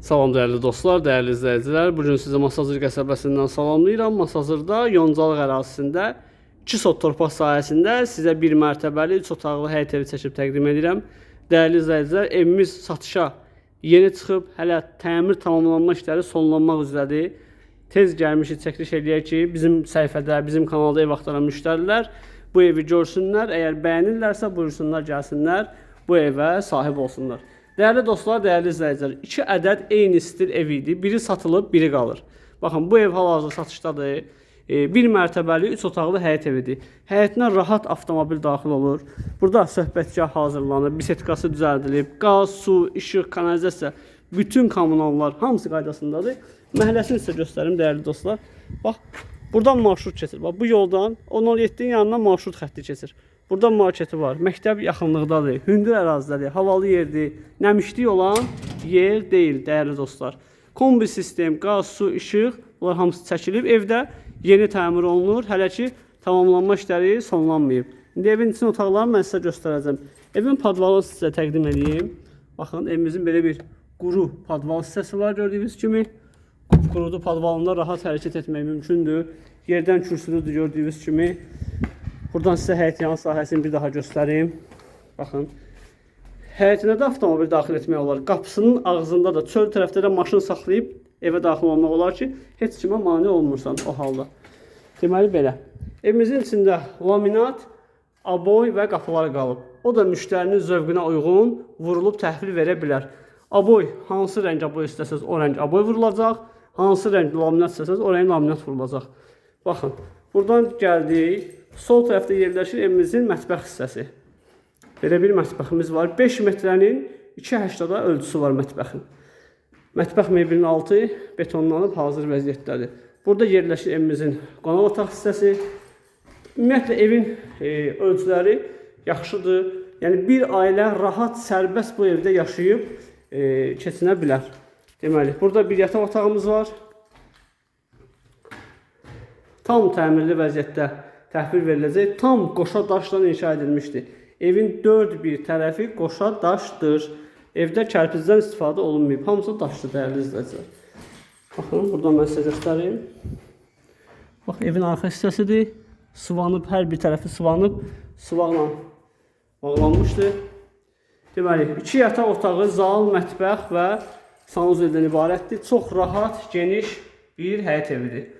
Salam dəyərli dostlar, dəyərli izləyicilər. Bu gün sizi Masazır qəsəbəsindən salamlayıram. Masazırda Yoncalıq ərazisində 2 sot torpaq sahəsində sizə bir mərtəbəli 3 otaqlı həyət evi çəkib təqdim edirəm. Dəyərli izləyicilər, evimiz satışa yeni çıxıb, hələ təmir tamamlanma işləri sonlanmaq üzrədir. Tez gəlmişik, çəkiliş eləyək ki, bizim səhifədə, bizim kanalda ev axtaran müştərilər bu evi görsünlər. Əgər bəyənirlərsə, buyursunlar, gəlsinlər, bu evə sahib olsunlar. Dəyərli dostlar, dəyərli izləyicilər, 2 ədəd eyni stil ev idi. Biri satılıb, biri qalır. Baxın, bu ev hal-hazırda satışdadır. Bir mərtəbəli 3 otaqlı həyət evidir. Həyətinə rahat avtomobil daxil olur. Burada söhbətgah hazırlanıb, bisetkası düzəldilib, qaz, su, işıq, kanalizasiya, bütün kommunallar hamısı qaydasındadır. Məhəlləsini sizə göstərim dəyərli dostlar. Bax, buradan marşrut keçir. Bax, bu yoldan 10-17-nin yanından marşrut xətti keçir. Burada marketi var, məktəb yaxınlıqdadır, hündür ərazidədir, havalı yerdir, nəmişlik olan yer deyil dəyərli dostlar. Kombi sistem, qaz, su, işıq, bunlar hamısı çəkilib. Evdə yeni təmir olunur. Hələ ki tamamlanma işləri sonlanmayıb. İndi evin için otaqlarını mən sizə göstərəcəm. Evin podvalını sizə təqdim edeyim. Baxın, evimizin belə bir quru podval hissəsi var gördüyünüz kimi. Qurudu podvalında rahat hərəkət etmək mümkündür. Yerdən kürsülüdür gördüyünüz kimi. Buradan sizə həyət yanı sahəsini bir daha göstərim. Baxın. Həyətinə də avtomobil daxil etmək olar. Qapısının ağzında da çöl tərəfdə də maşın saxlayıb evə daxil olmaq olar ki, heç kimə mane olmursan o halda. Deməli belə. Evimizin içində laminat, aboy və qapılar qalıb. O da müştərinin zövqünə uyğun vurulub təhvil verə bilər. Aboy, hansı rəng aboy istəsəz o rəng aboy vurulacaq. Hansı rəng laminat istəsəz o rəng laminat vurulacaq. Baxın, buradan gəldik. Sol tərəfdə yerləşir evimizin mətbəx hissəsi. Belə bir mətbəximiz var. 5 metrənin 2,80 ölçüsü var mətbəxin. Mətbəx mebelinin altı betonlanıb hazır vəziyyətdədir. Burada yerləşir evimizin qonaq otaq hissəsi. Ümumiyyətlə evin ölçüləri yaxşıdır. Yəni bir ailə rahat, sərbəst bu evdə yaşayıb keçinə bilər. Deməli, burada bir yataq otağımız var. Tam təmirli vəziyyətdə təhvil veriləcək. Tam qoşa daşla inşa edilmişdir. Evin dörd bir tərəfi qoşa daşdır. Evdə kərpicdən istifadə olunmayıb. Hamısı daşdır dəyərli izləyicilər. Baxın, buradan mən sizə göstərim. Bax, evin arxa hissəsidir. Sıvanıb, hər bir tərəfi sıvanıb, sıvaqla bağlanmışdır. Deməli, 2 yataq otağı, zal, mətbəx və sanuzeldən ibarətdir. Çox rahat, geniş bir həyət evidir.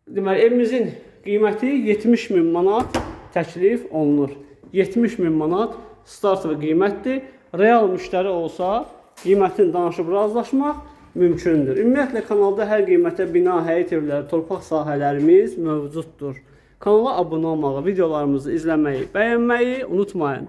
Deməli, evimizin qiyməti 70 min manat təklif olunur. 70 min manat startlı qiymətdir. Real müştəri olsa, qiymətini danışıb razılaşmaq mümkündür. Ümumiyyətlə kanalda hər qiymətə bina, həyət evləri, torpaq sahələrimiz mövcuddur. Kanala abunə olmağı, videolarımızı izləməyi, bəyənməyi unutmayın.